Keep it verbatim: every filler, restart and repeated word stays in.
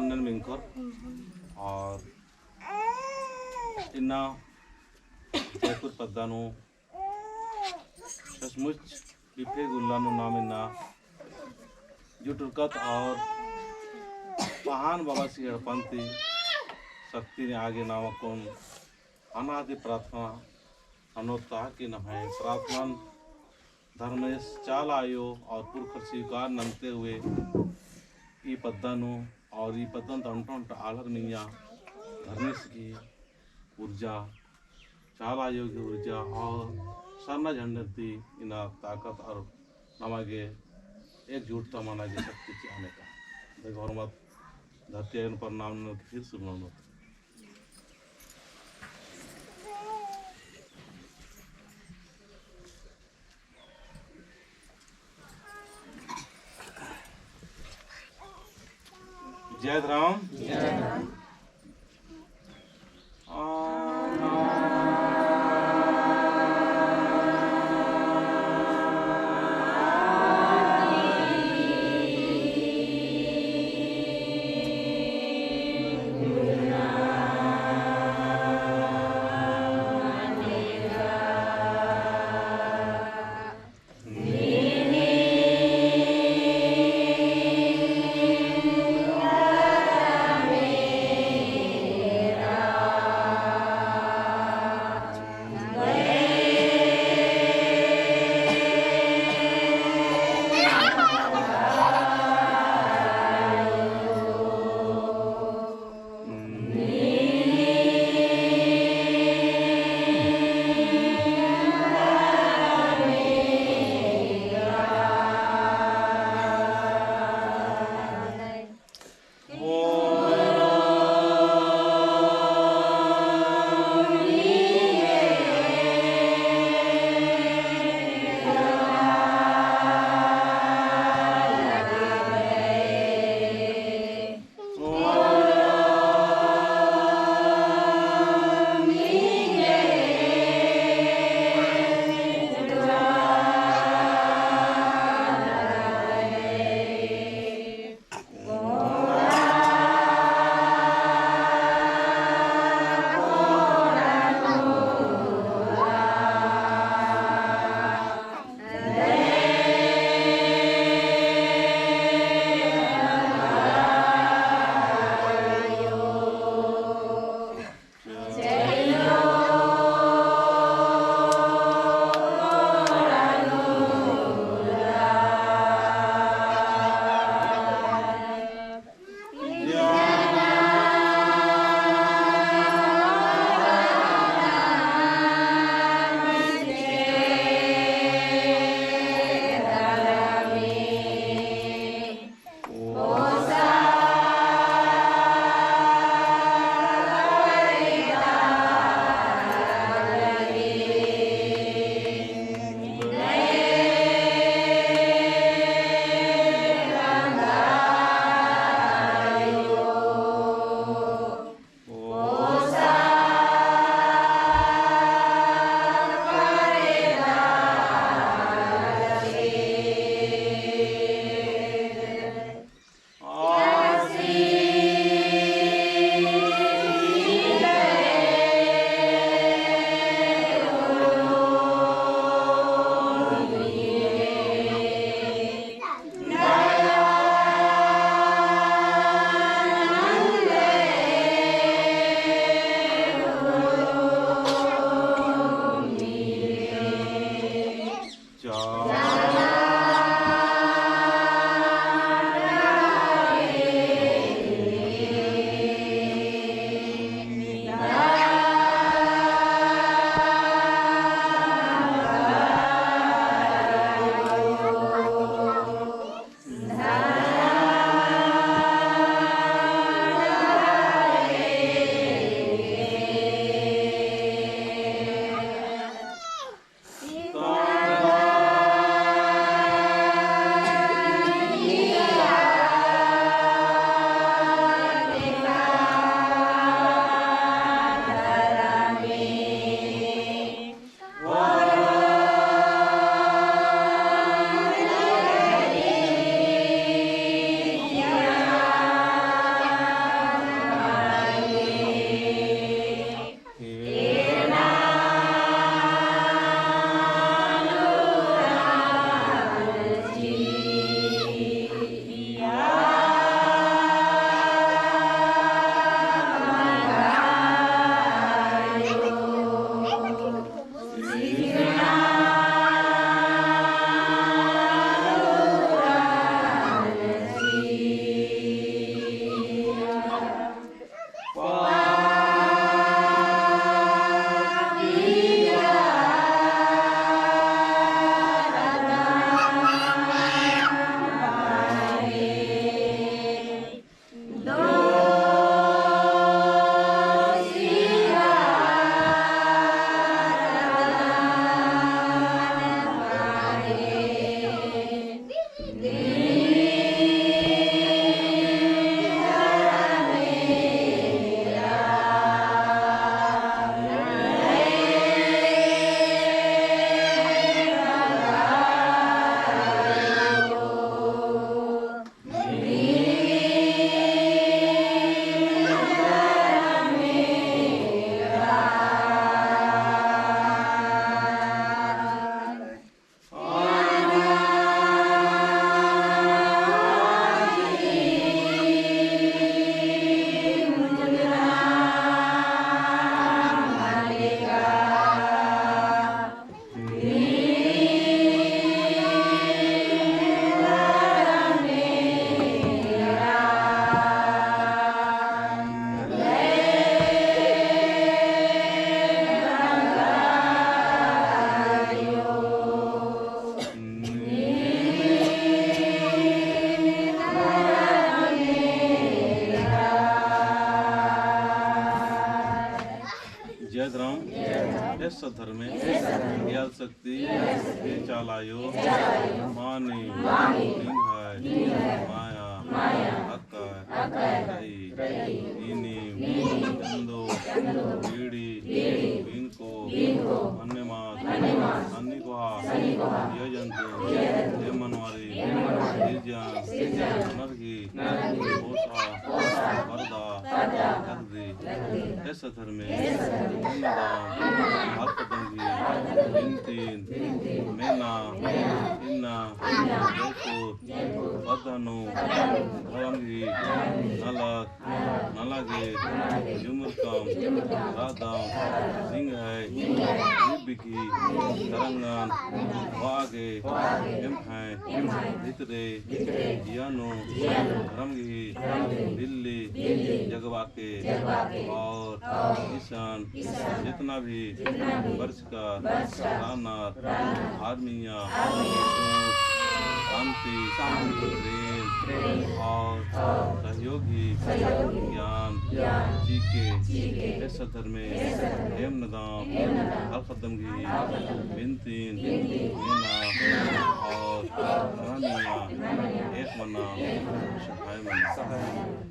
नन मिंखर और इन्ना जयपुर पद्दा नू सचमुच बिफे गुल्ला नू नाम इन्ना जुटुरकत और पहान बाबा सी एड़पन ती शक्ति ने आगे नाम अक्कुन अनादि प्रार्थना अनो ताकि नम्है प्रार्थना धर्मेस चाला आयो और पुरखर स्वीकार नन्ते हुए ई पद्दा नू और ई पद्दन ता ओन्टा ओन्टा आलर मइय्याँ धर्मेस गही ऊर्जा, चाला आयो गही ऊर्जा और सरना झंडन ती इन्ना ताकत और नमा गे एकजुटता मना गे शक्ति चिआ नेका। देखो, होरमत धरती आयोन प्रणाम ननोत फिर शुरू ननोत। जय धरम। जय धरम। एस धर्मे, एस धर्मे, एल शक्ति, एल शक्ति, के चाला आयो, के चाला आयो, मानी, मानी, निंग्है, निंग्है, माया, माया, अक्कय, अक्कय, रई, रई, नीनिम, नीनिम, चंदो, चंदो, बीड़ी, बीड़ी, बीनको, बीनको, मन्ने मास, मन्ने मास, सन्नी कोहा, सन्नी कोहा, जिया जंतु, जिया जंतु, एम मनवारी, एम मनवारी, सिरजन, सिरजन, ननर गही, ननर गही, पोसा, पोसा, परदा, परदा, लगदी। एस धर्मे, एस धर्मे, इन्ना दाम, हर कदम गही, बिनतीन, मेना, इन्ना, जयपुर, पद्दा नू, धरम गही, नलख, नला गे, जुमुरकम, रअदम, निंग्है, बिखी, तरंगन, वागे, एम्है, भितरे, जिया नू, धरम गही, बिल्ली, जगबाके, और इसन, जितना भी, बरचका, रअनर, आदमिया, शांति, प्रेम, और सहयोगी, ज्ञान, चिके, एस धर्मे, एम नदाम, हर कदम गही, बिनतीन, मेना, और आदमिया, एक मना, सहाय मना।